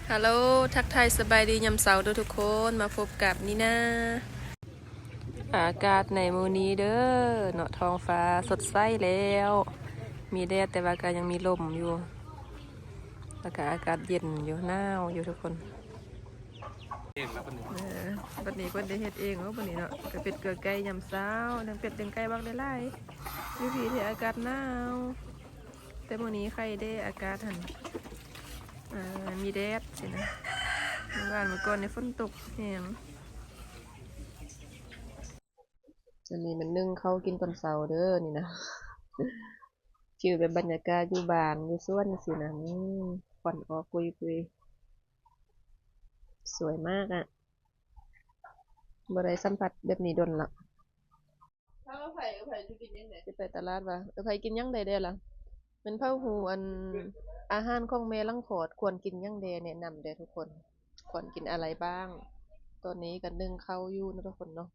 ຮາໂລ ທັກທາຍສະບາຍດີຍາມເຊົ້າເດີ້ທຸກຄົນ ມາພົບກັບນີນາ. ອາກາດໃນມື້ນີ້ເດີ້ເນາະ ທ້ອງຟ້າສົດໃສແລ້ວ ມີແດດແຕ່ວ່າກໍຍັງມີລົມຢູ່ ແລ້ວກໍອາກາດເຢັນຢູ່ ໜາວຢູ່ທຸກຄົນ. ເອີ ບັດນີ້ເພິ່ນໄດ້ເຮັດເອງເນາະ ບັດນີ້ເນາະ ກະເປັດເກືອໄກ່ຍາມເຊົ້າ ລ້ຽງເປັດລ້ຽງໄກ່ບັກຫຼາຍໆ ຢູ່ພີ້ທີ່ອາກາດໜາວ ແຕ່ມື້ນີ້ໄຄແດ່ ອາກາດຫັ້ນ ເອີ ມີແດດຊີ້ນະ ມື້ວານມື້ກ່ອນນີ້ຝົນຕົກແຮງ. ອັນນີ້ແມ່ນໜຶ້ງເຂົ້າກິນຕອນເຊົ້າເດີ້ນີ້ນະ ຟີວແບບບັນຍາກາດຢູ່ບ້ານຢູ່ສວນຊີ້ນະ ອືມ ຄວັນອອກກຸຍໆ ສວຍມາກອະ ບໍ່ໄດ້ສຳຜັດແບບນີ້ດົນລະ. ຊິໄປຕະຫຼາດວ່າ ເອີ ໃຜກິນຫຍັງໄດ້ແດ່ລະ ແມ່ນເຜົາຫູ ອັນ ອາຫານຂອງແມ່ຫຼັງຄອດຄວນກິນຫຍັງແດ່ ແນະນຳແດ່ທຸກຄົນ ຄວນກິນອະໄລບ້າງ. ຕອນນີ້ກໍໜຶ້ງເຂົ້າຢູ່ເນາະທຸກຄົນເນາະ.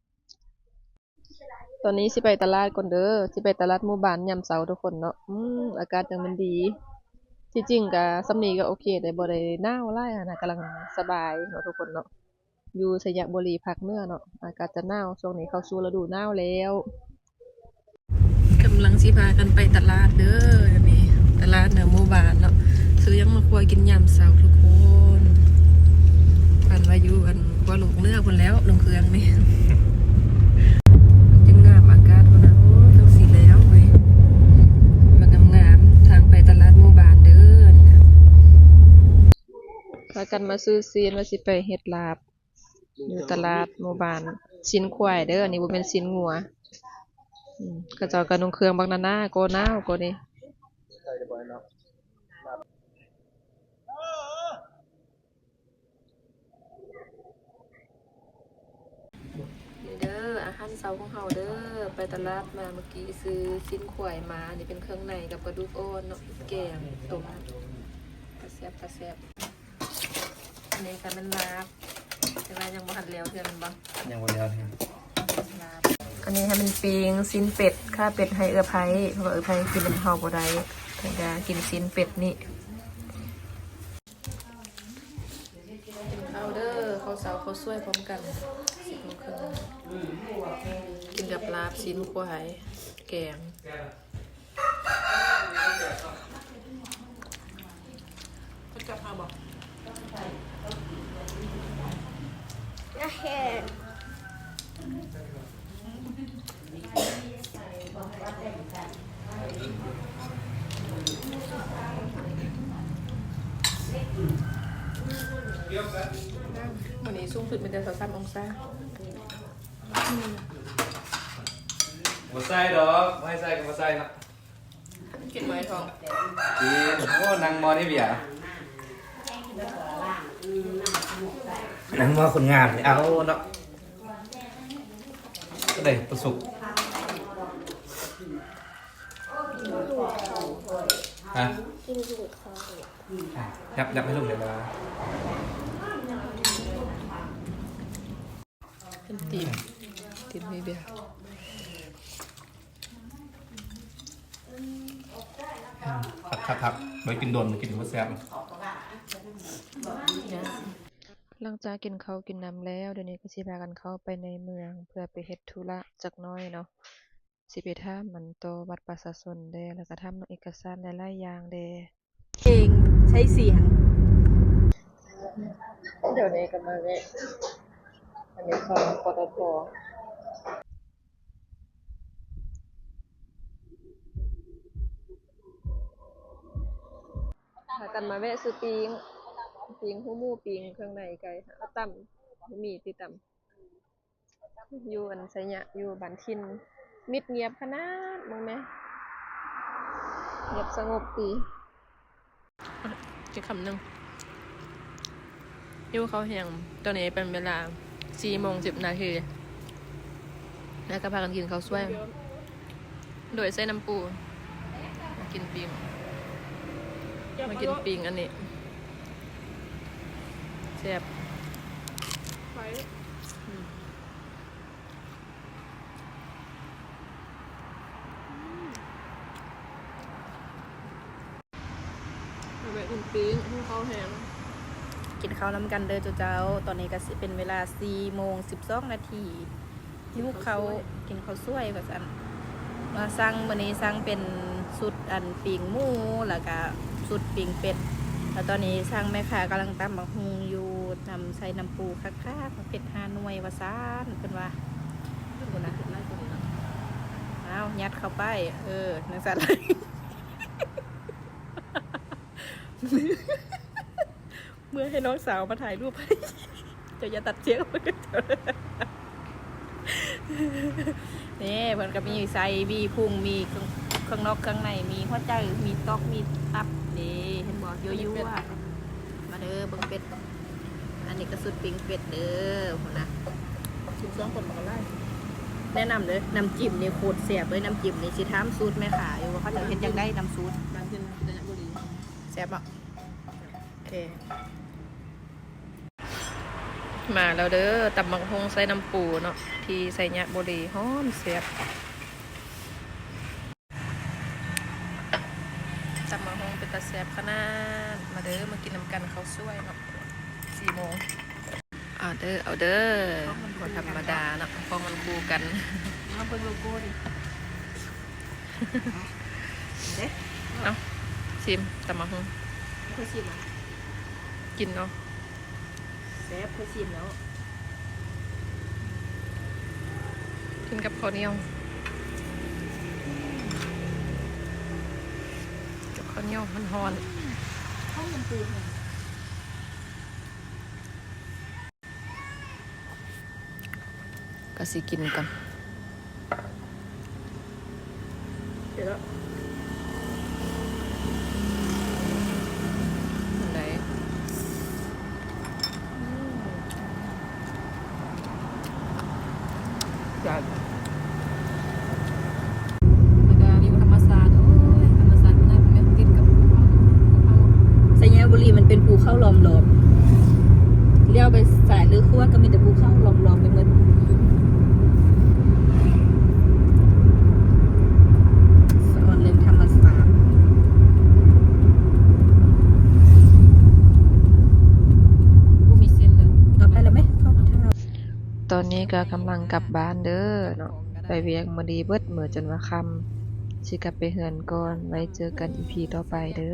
ຕອນນີ້ຊິໄປຕະຫຼາດກ່ອນເດີ້ ຊິໄປຕະຫຼາດໝູ່ບ້ານຍາມເຊົ້າທຸກຄົນເນາະ. ອືມ ອາກາດຈັ່ງມັນດີ ທີ່ຈິງກະສ່ຳນີ້ກໍໂອເຄ ແຕ່ບໍ່ໄດ້ໜາວຫຼາຍຫັ້ນນະ ກຳລັງສະບາຍເນາະທຸກຄົນເນາະ. ຢູ່ໄຊຍະບູລີພາກເໜືອເນາະ ອາກາດຈະໜາວ ຊ່ວງນີ້ເຂົ້າສູ່ລະດູໜາວແລ້ວ. ກຳລັງຊິພາກັນໄປຕະຫຼາດເດີ້ ດຽວນີ້ ຕະຫຼາດໃນໝູ່ບ້ານເນາະ ຊື້ຫຍັງມາຄົວກິນຍາມເຊົ້າທຸກຄົນ. ຝັນວ່າຢູ່ອັນ ຄົວລູກເຫຼືອພຸ້ນແລ້ວ ລົງເຄື່ອງນີ້ ມັນຈຶ່ງງາມອາກາດພຸ້ນນະ. ໂອ້ ຈັ່ງຊີ້ແລ້ວເວີຍ ມັນງາມໆ ທາງໄປຕະຫຼາດໝູ່ບ້ານເດີ້ ນີ້ນະ. ພາກັນມາຊື້ຊີ້ນ ວ່າຊິໄປເຮັດລາບ ຢູ່ຕະຫຼາດໝູ່ບ້ານ ຊີ້ນຄວາຍເດີ້ ອັນນີ້ບໍ່ແມ່ນຊີ້ນງົວ. ອືມ ເຂົາເຈົ້າກໍນຸ່ງເຄື່ອງບັກໜາໆ ກໍໜາວກໍນີ້. ນີ້ເດີ້ ອາຫານເຊົ້າຂອງເຮົາເດີ້ ໄປຕະຫຼາດມາມື້ກີ້ ຊື້ຊີ້ນຄວາຍມາ ອັນນີ້ເປັນເຄື່ອງໃນກັບກະດູກອ່ອນເນາະ ແກງ ຕົ້ມ ຕາແຊບ ຕາແຊບ. ອັນນີ້ກໍແມ່ນລາບ ແຕ່ວ່າຍັງບໍ່ທັນແລ້ວເທື່ອແມ່ນບໍ່? ຍັງບໍ່ແລ້ວເທື່ອ. ລາບ ອັນນີ້ໃຫ້ມັນປີ້ງຊີ້ນເປັດ ຂ້າເປັດໃຫ້ເອື້ອໄພ ເພາະວ່າເອື້ອໄພກິນນຳເຮົາບໍ່ໄດ້ ເພິ່ນກໍກິນຊີ້ນເປັດນີ້. ກິນເຂົ້າເດີ້ ເຂົ້າເຊົ້າເຂົ້າສວຍພ້ອມກັນ ສິບໂມງເຄິ່ງ ກິນກັບລາບຊີ້ນຄວາຍ ແກງ. ຈະກັບມາບໍ່? ມື້ນີ້ສູງສຸດມີແຕ່ຊາວສາມອົງສາ. ບໍ່ໃສ່ດອກ ບໍ່ໃສ່ກໍບໍ່ໃສ່ເນາະ. ກິນໄວທ້ອງ ກິນ. ໂອ້ ນັ່ງໝໍ້ນີ້ເບຍ ນັ່ງໝໍ້ຄົນງາມນີ້ ເອົາເນາະ. ກໍໄດ້ປະສົບ ຮະ ຍັບ ຍັບໃຫ້ລຸງແດ່ວ່າ ເປັນຕີບ ຕີບມີເບຍ. ຄັກໆໆ ບໍ່ໄດ້ກິນດົນ ກິນແລ້ວແຊບ. ຫຼັງຈາກກິນເຂົ້າກິນນ້ຳແລ້ວ ດຽວນີ້ກໍຊິພາກັນເຂົ້າໄປໃນເມືອງ ເພື່ອໄປເຮັດທຸລະຈັກໜ້ອຍເນາະ. ຊິໄປຖາມອັນຕໍ່ບັດປະຊາຊົນແດ່ ແລ້ວກໍຖາມເລື່ອງເອກະສານຫຼາຍໆຢ່າງແດ່. ເພງໃຊ້ສຽງ. ດຽວນີ້ກໍມາແວະ ອັນນີ້ຂອງ ປຕທ. ພາກັນມາແວະຊື້ປີ້ງ ປີ້ງຫູໝູ ປີ້ງເຄື່ອງໃນໄກ່ ແລ້ວຕຳ ໝີ່ຕິຕຳ. ຢູ່ອັນໄຊຍະ ຢູ່ບ້ານຖິ່ນ ມິດງຽບຂະໜາດ ເບິ່ງແມ ງຽບສະຫງົບດີ. ອີກຄຳໜຶ່ງ ຫິວເຂົ້າແຮງ. ຕອນນີ້ເປັນເວລາສີ່ໂມງສິບນາທີ ແລ້ວກໍພາກັນກິນເຂົ້າສວຍ ໂດຍໃສ່ນ້ຳປູ. ມາກິນປີ້ງ ມາກິນປີ້ງອັນນີ້ ແຊບ. ໄປກິນປີ້ງ ຫິວເຂົ້າແຮງ. ກິນເຂົ້ານຳກັນເດີເຈົ້າ. ຕອນນີ້ກໍຊິເປັນເວລາສີ່ໂມງສິບສອງນາທີ ຫິວເຂົ້າ ກິນເຂົ້າສວຍວ່າຊັ້ນ. ມາສັ່ງ ມື້ນີ້ສັ່ງເປັນຊຸດອັນປີ້ງໝູ ແລ້ວກະຊຸດປີ້ງເປັດ. ແລ້ວຕອນນີ້ສັ່ງ ແມ່ຄ້າກຳລັງຕຳບັກຫຸ່ງຢູ່ ນຳໃສ່ນ້ຳປູຄັກໆ ເຜັດຫ້າໜ່ວຍວ່າຊັ້ນ ເພິ່ນວ່າ. ພຸ້ນນະ ເຮັດຫຼາຍກວ່ານີ້ເນາະ. ອ້າວ ຍັດເຂົ້າໄປ ເອີ ຈັ່ງຊັ້ນ. ເມື່ອໃຫ້ນ້ອງສາວມາຖ່າຍຮູບໃຫ້ ເຈົ້າຢ່າຕັດສຽງ. ນີ້ເພິ່ນກໍມີໃສ່ ມີພຸງ ມີເຄື່ອງ ເຄື່ອງນອກເຄື່ອງໃນ ມີຫົວໃຈ ມີຕອກ ມີຕັບເດ້ ເຫັນບໍ່? ຍົວໆ ມາເດີ ເບິ່ງເປັດ. ອັນນີ້ກໍຊຸດປີ້ງເປັດເດີ ພຸ້ນນະ. ກິນສອງຄົນມັນກໍຫຼາຍ. ແນະນຳເດີ ນ້ຳຈິ້ມນີ້ໂຄດແຊບເລີຍ. ນ້ຳຈິ້ມນີ້ຊິຖາມສູດແມ່ຄ້າຢູ່ວ່າເຂົາເຈົ້າເຮັດຈັ່ງໃດ ນ້ຳສູດ. ແຊບບໍ່? ໂອເຄ ມາແລ້ວເດີ ຕຳບັກຫຸ່ງໃສ່ນ້ຳປູເນາະ ທີ່ໄຊຍະບູລີ ຫອມແຊບ. ຕຳບັກຫຸ່ງເປັນຕາແຊບຂະໜາດ. ມາເດີ ມາກິນນຳກັນ ເຂົ້າສວຍເນາະ ສີ່ໂມງ. ເອົາເດີ ເອົາເດີ ບໍ່ທຳມະດາເນາະ ຂອງມັນຄູ່ກັນ. ມາເບິ່ງໂລໂກ້ດິ ເດ້. ເອົາ ຊິມຕຳບັກຫຸ່ງ ເຂົາຊິມ ກິນເນາະ. ແຊບ ເຂົາຊິມແລ້ວ ກິນກັບເຂົ້າໜຽວ ກັບເຂົ້າໜຽວຮ້ອນໆ. ເຂົ້າມັນປູແຮງ. ກໍຊິກິນກ່ອນ. ເປັນແລ້ວ ເປັນໃດ? ອືມ ຈັດ. ບັນຍາກາດວິວທຳມະຊາດ ໂອ້ຍ ທຳມະຊາດ ມັນຕິດກັບພູເຂົາ ພູເຂົາ. ໄຊຍະບູລີມັນເປັນພູເຂົາລ້ອມໆ ລ້ຽວໄປຊ້າຍຫຼືຂວາກໍມີແຕ່ພູເຂົາລ້ອມໆໄປໝົດ. ສະອອນເລື່ອງທຳມະຊາດ. ບໍ່ມີເສັ້ນເລີຍ. ເອົາໄປແລ້ວແມະ ເຂົ້າທາງ. ຕອນນີ້ກໍກຳລັງກັບບ້ານເດີເນາະ. ໄປວຽກມື້ນີ້ເບິດມື້ຈົນວ່າຄ່ຳ ຊິກັບໄປເຮືອນກ່ອນ. ໄວ້ເຈີກັນອີພີຕໍ່ໄປເດີ.